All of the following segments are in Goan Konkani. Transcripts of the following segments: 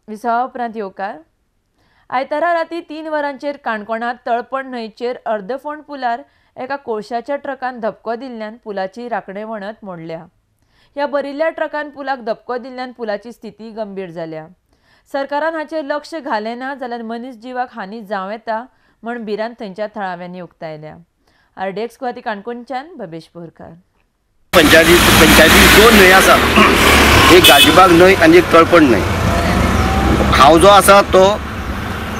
विसवा उपरांत येवकार. आयतारा राती 3 वरांचेर काणकोणांत तळपण न्हंयचेर अर्दफोंड पुलार एका कोळशाच्या ट्रकान धपको दिल्ल्यान पुलाची राखणे वणत मोडल्या. ह्या भरिल्ल्या ट्रकान पुलाक धपको दिल्ल्यान पुलाची स्थिती गंभीर जाल्या. सरकारान हाचेर लक्ष घालें ना जाल्यार मनीस जिवाक हानी जावं येता म्हण भिरांत थंयच्या थळाव्यांनी उक्तायल्या. आरडीएक्स गुवाहाटी काणकोणच्यान भवेश बोरकार. पंचायती 2 न्हंय आसा, एक गालजीबाग न्हंय आनी एक तळपण न्हंय. हांव जो आसा तो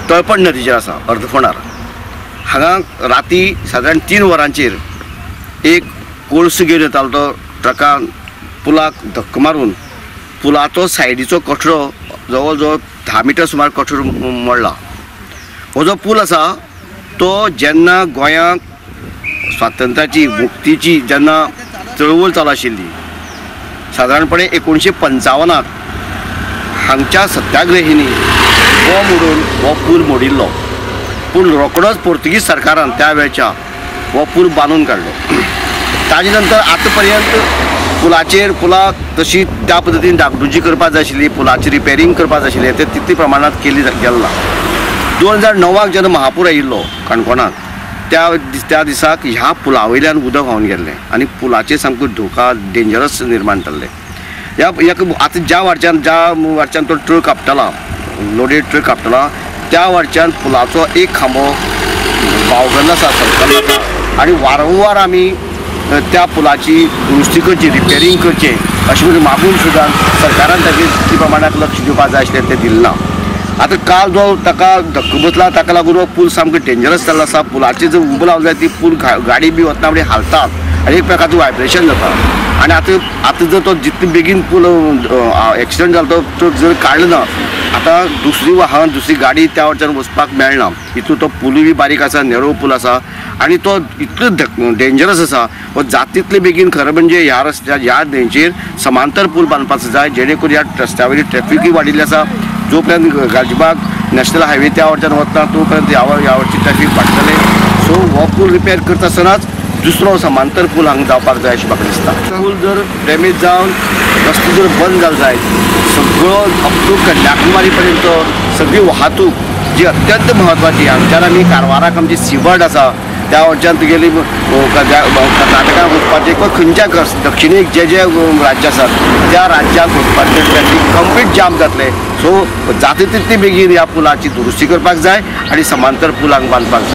तळपण नदीचेर आसा, अर्दफोंडार. हांगा राती सादारण 3 वरांचेर एक कोळसो घेवन येतालो तो ट्रकान पुलाक धक्को मारून पुलाचो सायडीचो कठडो जवळ जवळ 10 मिटर सुमार कठडो मोडला. हो जो पूल आसा तो जेन्ना गोंयांक स्वातंत्र्याची मुक्तीची जेन्ना चळवळ चालू आशिल्ली सादारणपणे 1955 हांगच्या सत्याग्रहींनी बॉम्ब उडोवन हो पूल मोडिल्लो. पूण रोकडोच पोर्तुगीज सरकारान त्या वेळच्या हो पूल बांदून काडलो. ताजे नंतर आतां पर्यंत पुलाचेर पुलाक तशी त्या पद्दतीन डागडुजी करपाक जाय आशिल्ली, पुलाची रिपेरींग करपाक जाय आशिल्लें, तें तितले प्रमाणांत केली गेलें ना. 2009 जेन्ना महापूर आयिल्लो काणकोणांत त्या दिसाक ह्या पुला वयल्यान उदक व्हांवन गेल्लें आनी पुलाचेर सामको धोका डेंजरस निर्माण जाल्लें. ह्या आतां ज्या वाटच्यान तो ट्रक आपटला, लोडेड ट्रक आपटला, त्या वाटच्यान पुलाचो एक खांबो बावगल्लो आसा, सरकल्लो आसा आनी वारंवार आमी त्या पुलाची दुरुस्ती करची, रिपेरींग करचें अशें म्हणून मागून सुद्दां सरकारान ताचेर तितले प्रमाणांत लक्ष दिवपाक जाय आशिल्लें तें दिलें ना. आतां काल जो ताका धक्को बसला ताका लागून हो पूल सामको डेंजरस जाल्लो आसा. पुलाचेर जर उबो रावलो जाल्यार ती पूल गाडी बी वतना फुडें हालतात आनी एक प्रकारचें वायब्रेशन जाता. आनी आतां जर तो जितले बेगीन पूल एक्सिडंट जालो तो जर काडलो ना आतां दुसरी वाहन दुसरी गाडी त्या वटच्यान वचपाक मेळना. इतलो तो पुलूय बी बारीक आसा, नेरो पूल आसा आनी तो इतलो डेंजरस आसा. हो जाता तितले बेगीन खरें म्हणजे ह्या रस्त्यार ह्या न्हंयचेर समांतर पूल बांदपाचो जाय, जेणे करून ह्या रस्त्या वयली ट्रॅफिकूय वाडिल्ली आसा. जो पर्यंत गालजीबाग नॅशनल हायवे त्या वटच्यान वतना तो पर्यंत ह्या वटची ट्रॅफीक वाडटलें. सो हो पूल रिपेर करता आसतनाच दुसरो समांतर पूल हांगा जावपाक जाय अशें म्हाका दिसता. पूल जर डॅमेज जावन रस्तो जर बंद जालो जायत सगळो अप टू कन्याकुमारी पर्यंत सगळी वाहतूक जी अत्यंत म्हत्वाची, हांगच्यान आमी कारवाराक आमची सिवर्ड आसा त्या वटच्यान तुगेली कर्नाटकाक वचपाचें किंवा खंयच्या दक्षिणेक जे जे राज्य आसात त्या राज्यांत वचपाचें ट्रॅफीक कंप्लीट जाम जातलें. सो जाता तितले बेगीन ह्या पुलाची दुरुस्ती करपाक जाय आनी समांतर पूल हांगा बांदपाक जाय.